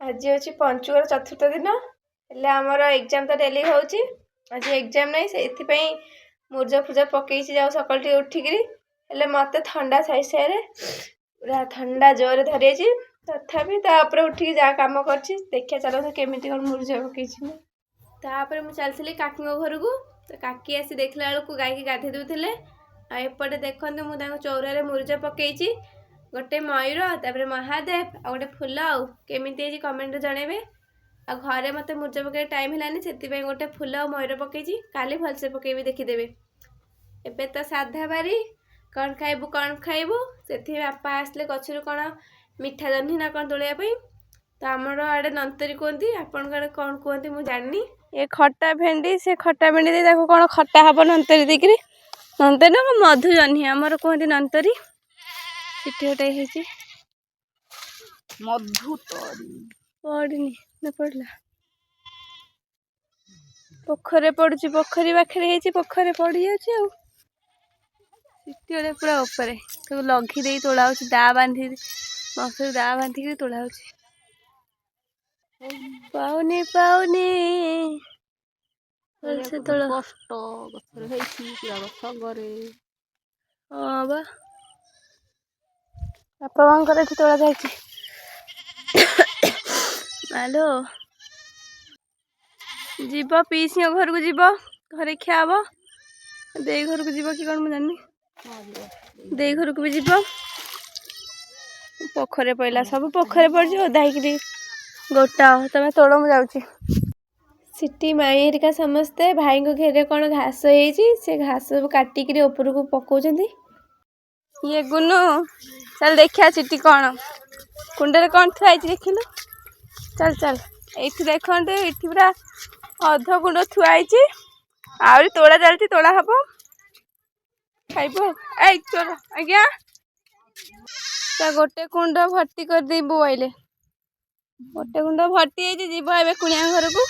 ଆଜି ହେଉଛି ପଞ୍ଚୁକର ଚତୁର୍ଥ ଦିନ। ହେଲେ ଆମର ଏକ୍ଜାମ୍ ତ ଡେଲି ହେଉଛି, ଆଜି ଏକ୍ଜାମ୍ ନାହିଁ, ସେଥିପାଇଁ ମୁର୍ଜ ଫୁର୍ଜ ପକେଇଛି ଯାଉ ସକାଳୁ ଟିକେ ଉଠିକିରି। ହେଲେ ମୋତେ ଥଣ୍ଡା ସାଇ ସାଇରେ ପୁରା ଥଣ୍ଡା ଜୋରରେ ଧରିଯାଇଛି। ତଥାପି ତାପରେ ଉଠିକି ଯାହା କାମ କରିଛି। ଦେଖିବା ଚାଲନ୍ତୁ କେମିତି କ'ଣ ମୁର୍ଜ ପକେଇଛି ମୁଁ। ତାପରେ ମୁଁ ଚାଲିଥିଲି କାକିଙ୍କ ଘରକୁ। ତ କାକି ଆସି ଦେଖିଲା ବେଳକୁ ଗାଈକି ଗାଧେଇ ଦେଉଥିଲେ। ଆଉ ଏପଟେ ଦେଖନ୍ତୁ, ମୁଁ ତାଙ୍କ ଚଉରାରେ ମୁରୁଜ ପକେଇଛି, ଗୋଟେ ମୟୂର, ତାପରେ ମହାଦେବ ଆଉ ଗୋଟେ ଫୁଲ। ଆଉ କେମିତି ହେଇଛି କମେଣ୍ଟରେ ଜଣେଇବେ। ଆଉ ଘରେ ମୋତେ ମୁରୁଜ ପକେଇବା ଟାଇମ୍ ହେଲାନି, ସେଥିପାଇଁ ଗୋଟେ ଫୁଲ ଆଉ ମୟୂର ପକେଇଛି। କାଲି ଭଲସେ ପକେଇବି, ଦେଖିଦେବେ। ଏବେ ତ ସାଧା ବାରି, କ'ଣ ଖାଇବୁ କ'ଣ ଖାଇବୁ? ସେଥିପାଇଁ ବାପା ଆସିଲେ ଗଛରୁ କ'ଣ ମିଠା ଜହ୍ନି ନା କ'ଣ ତୋଳିବା ପାଇଁ। ତ ଆମର ଆଡ଼େ ନନ୍ତରୀ କୁହନ୍ତି, ଆପଣଙ୍କ ଆଡ଼େ କ'ଣ କୁହନ୍ତି ମୁଁ ଜାଣିନି। ଏ ଖଟା ଭେଣ୍ଡି, ସେ ଖଟା ଭେଣ୍ଡି ଦେଇ ତାକୁ କ'ଣ ଖଟା ହେବ ନନ୍ତରୀ ଦେଇକିରି। ନନ୍ତରୀ ନା ମଧୁ ଜହ୍ନି, ଆମର କୁହନ୍ତି ନନ୍ତରୀ। ସେଠି ଗୋଟେ ହେଇଛି। ମଧୁତରୀ। ପଡ଼ିନି ନା ପଡ଼ିଲା? ପୋଖରୀରେ ପଡ଼ୁଛି, ପୋଖରୀ ପାଖରେ ହେଇଛି, ପୋଖରୀରେ ପଡ଼ିଯାଉଛି। ଆଉ ସିଟି ଗୋଟେ ପୁରା ଉପରେ, ତାକୁ ଲଘି ଦେଇ ତୋଳା ହେଉଛି। ଦା ବାନ୍ଧି, ମସୁରୀ ଦା ବାନ୍ଧିକି ତୋଳା ହେଉଛି। ପାଉନି ପାଉନି, ଭଲସେ ତୋଳ। କଷ୍ଟ, ଗଛରେ ହେଇଛି ପୁରା ଗଛ ଅଗରେ। ହଁ ବା, ବାପା ମାଙ୍କର ଏଠି ତୋଳା ଯାଇଛି। ମାଲୋ, ଯିବ ପିଇସିଙ୍କ ଘରକୁ ଯିବ, ଘରେ ଖିଆ ହବ। ଦେଇ ଘରକୁ ଯିବ କି କ'ଣ ମୁଁ ଜାଣିନି। ଦେଇ ଘରକୁ ବି ଯିବ। ପୋଖରୀରେ ପଇଲା, ସବୁ ପୋଖରୀରେ ପଡ଼ିଛି। ଓଦା ହେଇକିରି ଗୋଟା। ତମେ ତୋଳ, ମୁଁ ଯାଉଛି। ସିଟି ମାଇଁ ହେରିକା ସମସ୍ତେ ଭାଇଙ୍କ ଘେରେ କ'ଣ ଘାସ ହେଇଛି, ସେ ଘାସ ସବୁ କାଟିକିରି ଉପରକୁ ପକଉଛନ୍ତି। ଇଏ ଗୁନୁ, ଚାଲ ଦେଖିବା ଚିଟି କ'ଣ କୁଣ୍ଡରେ କ'ଣ ଥୁଆ ହେଇଛି, ଦେଖିଲୁ। ଚାଲ ଚାଲ। ଏଇଠି ଦେଖନ୍ତୁ, ଏଇଠି ପୁରା ଅଧ କୁଣ୍ଡ ଥୁଆ ହେଇଛି। ଆହୁରି ତୋଳା ଚାଲିଛି, ତୋଳା ହବ, ଖାଇବୁ। ଏଇ ଚୋର ଆଜ୍ଞା, ତା ଗୋଟେ କୁଣ୍ଡ ଭର୍ତ୍ତି କରିଦେଇ ବୋଉ ଆଇଲେ। ଗୋଟେ କୁଣ୍ଡ ଭର୍ତ୍ତି ହେଇଛି, ଯିବ ଏବେ କୁଣିଆ ଘରକୁ।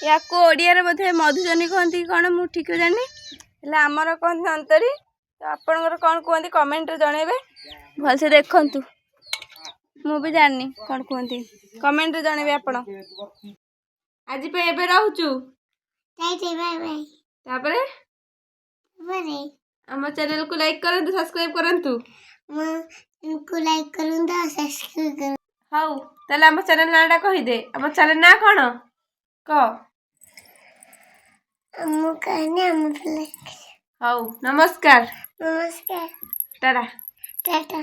ୟାକୁ ଓଡ଼ିଆରେ ବୋଧେ ମଧୁଜହ୍ନି କହନ୍ତି କି କ'ଣ, ମୁଁ ଠିକ୍ ଜାଣିନି। ହେଲେ ଆମର କହନ୍ତି ନନ୍ତରୀ। ତ ଆପଣଙ୍କର କ'ଣ କୁହନ୍ତି କମେଣ୍ଟରେ ଜଣେଇବେ। ଭଲସେ ଦେଖନ୍ତୁ, ମୁଁ ବି ଜାଣିନି କ'ଣ କୁହନ୍ତି। କମେଣ୍ଟରେ ଜଣେଇବେ ଆପଣ। ଆଜି ପାଇଁ ଏବେ ରହୁଛୁ। ତାପରେ ଆମ ଚ୍ୟାନେଲକୁ ଲାଇକ୍ କରନ୍ତୁ, ସବସ୍କ୍ରାଇବ୍ କରନ୍ତୁ। ଲାଇକ୍ କରନ୍ତୁ ଆଉ ସବସ୍କ୍ରାଇବ୍ କରନ୍ତୁ। ହଉ ତାହେଲେ, ଆମ ଚ୍ୟାନେଲ ନାଁଟା କହିଦେ। ଆମ ଚ୍ୟାନେଲ ନାଁ କ'ଣ କହ? ଆମ କାହାଣୀ ଆମ ପିଲା। ହଉ, ନମସ୍କାର। ନମସ୍କାର। ଟାଟା। ଟାଟା।